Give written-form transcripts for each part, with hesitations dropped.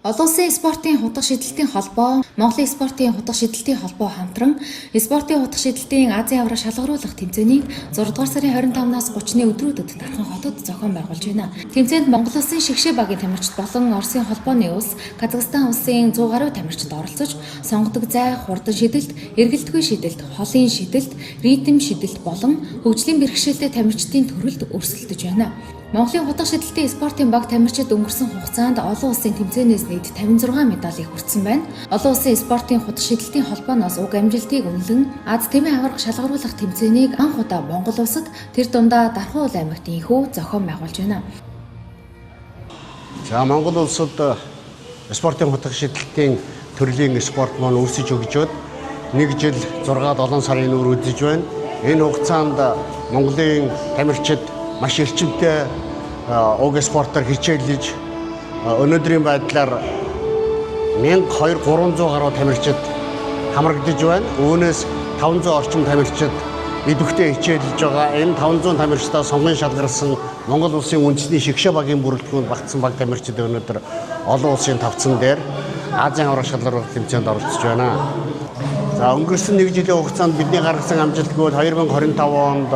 Олон улсын спортын хутга шидэлтийн холбоо, Монголын спортын хутга шидэлтийн холбоо хамтран спортын хутга шидэлтийн Азийн аварга шалгаруулах тэмцээнийг 6 дугаар сарын 25-наас 30-ны өдрүүдэд Дархан хотод зохион байгуулж байна. Тэмцээнд Монгол улсын шигшээ багийн тамирчид болон Оросын холбооны улс, Казахстан улсын 100 гаруй тамирчид оролцож, сонгодог зай, хурдан шидэлт, эргэлтгүй шидэлт, холын шидэлт, ритм шидэлт болон хөгжлийн бэрхшээлтэй тамирчдын төрөлд өрсөлдөж байна. Монголын хутга шидэлтийн спортын баг тамирчид өнгөрсөн хугацаанд олон улсын тэмцээнээс нийт 56 медалийг хүртсэн байна. Олон улсын спортын хутга шидэлтийн холбооноос уг амжилтыг үнэлэн Аз Тэмээ аварга шалгаруулах тэмцээнийг анх удаа Монгол улсад, тэр дундаа Дархан уул аймагт ийнхүү зохион байгуулж байна. За, Монгол улсад спортын хутга шидэлтийн төрлийн спорт маань үүсэж өгчөөд 1 жил 6 7 сарын нүүр үзэж байна. Энэ хугацаанд Монголын тамирчид маш эрчимтэй уг спортоор хичээлж, өнөөдрийн байдлаар 1200 300 гаруй тамирчид хамрагдаж байна. Үүнээс 500 орчим тамирчид идэвхтэй хичээлж байгаа. Энэ 500 тамирчдаа сонгон шалгарсан Монгол улсын үндэсний шигшээ багийн бүрэлдэхүүнд багтсан баг тамирчид өнөөдөр олон улсын тавцан дээр Азийн аварга шалгаруулах тэмцээнд оролцож байна. За, өнгөрсөн нэг жилийн хугацаанд бидний гаргасан амжилт гэвэл 2025 онд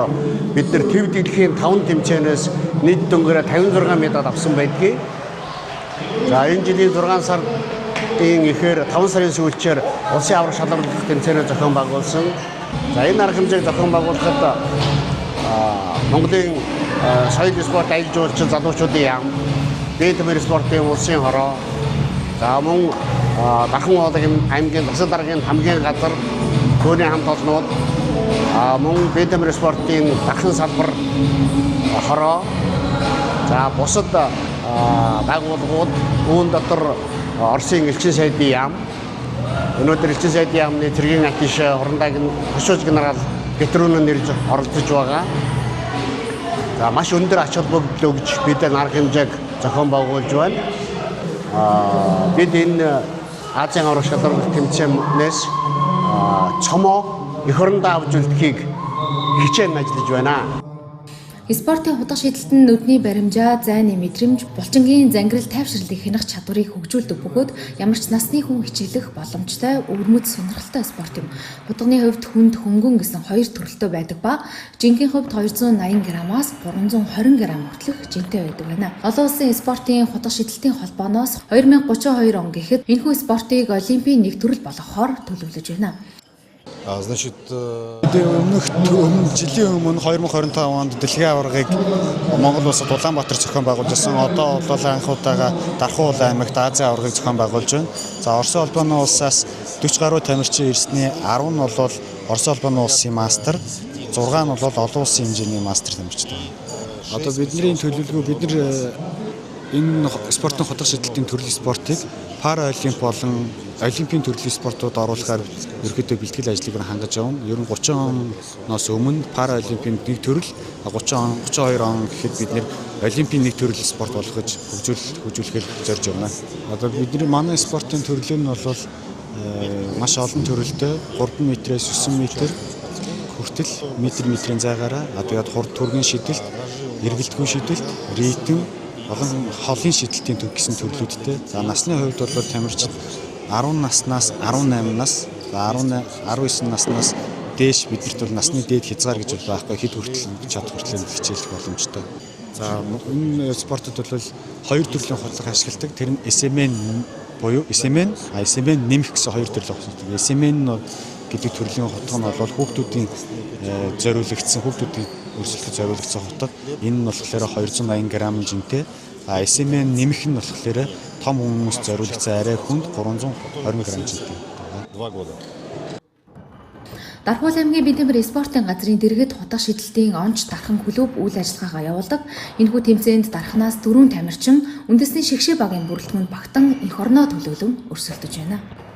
бид нар төв дэлхийн 5 тэмцээнээс нийт дүнгээрээ 56 медаль авсан байдгийг. За, энэ жилийн 6 сарын эхээр 5 сарын сүүлчээр улсын аварга шалгаруулах тэмцээнээ зохион байгуулсан. За, энэ арга хэмжээг зохион байгуулахад Монголын соёл спорт аялал жуулчлал залуучуудын яам, бие төмөр спортын улсын хороо, за мөн Дархан уулын аймгийн засаг даргын хамгийн газар, түүний хамт олнууд, мөн бие төмөр спортын Дархан салбар хороо, за бусад байгууллагууд, үүн дотор Оросын элчин сайдын яам, өнөөдөр элчин сайдын яамны цэргийн атташе Хурандаа хошууж генерал Гетрүнэн ирж оролцож байгаа. За, маш өндөр ач холбогдол өгж бид энэ арга хэмжээг зохион байгуулж байна. Бид энэ Азийн аварга шалгаруулах тэмцээнээс цомоо эх орондоо авч үлдэхийг хичээн ажиллаж байна. Спортын хутга шидэлт нь нүдний баримжаа, зайны мэдрэмж, булчингийн зангирал тайвширлыг хянах чадварыг хөгжүүлдэг бөгөөд ямар ч насны хүн хичээлэх боломжтой өвөрмөц сонирхолтой спорт юм. Хутганы хувьд хүнд, хөнгөн гэсэн хоёр төрөлтэй байдаг ба жингийн хувьд 280 граммаас 320 грамм хүртэлх жинтэй байдаг байна. Олон улсын спортын хутга шидэлтийн холбооноос 2032 он гэхэд энэхүү спортыг олимпийн нэг төрөл болгохоор төлөвлөж байна. А, значит, Өмнөх жилийн өмнө 2025 онд дэлхийн аваргыг Монгол улсад Улаанбаатар зохион байгуулж байсан. Одоо бол анх удаага Дархан уул аймагт Азийн аваргыг зохион байгуулж байна. За, Оросын холбооны улсаас 40 гаруй тамирчин ирсний 10 нь бол Оросын холбооны улсын мастер, 6 нь бол олон улсын хэмжээний мастер тамирчид байна. Одоо бидний төлөвлөгөө, бид нар энэ спортын хутга шидэлтийн төрлийн спортыг параолимп болон олимпийн төрлийн спортууд оруулахаар ерөнхийдөө бэлтгэл ажлыг хангаж явна. Ер нь 30 оноос өмнө параолимпийн нэг төрөл, 30 он, 32 он гэхэд бид нар олимпийн нэг төрөл спорт болгож хөгжүүлэхээр зорж явна. Одоо бидний манай спортын төрлөө нь бол маш олон төрөлтэй, 3 метрээс 9 метр хүртэл метр метрийн зайгаараа, тэгээд хурд түргэн шидэлт, эргэлтгүй шидэлт, ритм болон холын шидэлтийн төв гэсэн төрлүүдтэй. За, насны хувьд бол тамирчид 10 наснаас 18 нас, за 18 19 наснаас дээш, биднэрт бол насны дээд хязгаар гэж бол байхгүй, хэд хүртэл чадах хүртэл хичээлэх боломжтой. За, энэ спортод бол хоёр төрлийн хутга ашигладаг. Тэр нь SMN буюу SMN, SMN нэмэх гэсэн хоёр төрлийн хутга. SMN гэдэг төрлийн хутга нь бол хүүхдүүдийн зориулагдсан, хүүхдүүдийн өрсөлдөд зориулагдсан хутга. Энэ нь болохоор 280 г жинтэй. А SMN нэмэх нь болохоор том хүмүүст зориулагдсан, арай хүнд, 320 г жинтэй. 2 года. Дархуул аймгийн Бэнтэмэр спортын газрын дэргэд хутга шидэлтийн онч дархан клуб үйл ажиллагаагаа явуулдаг. Энэхүү тэмцээнд Дарханаас дөрвөн тамирчин үндэсний шигшээ багийн бүрэлдэхүүнд багтан эх орноо төлөөлөн өрсөлдөж байна.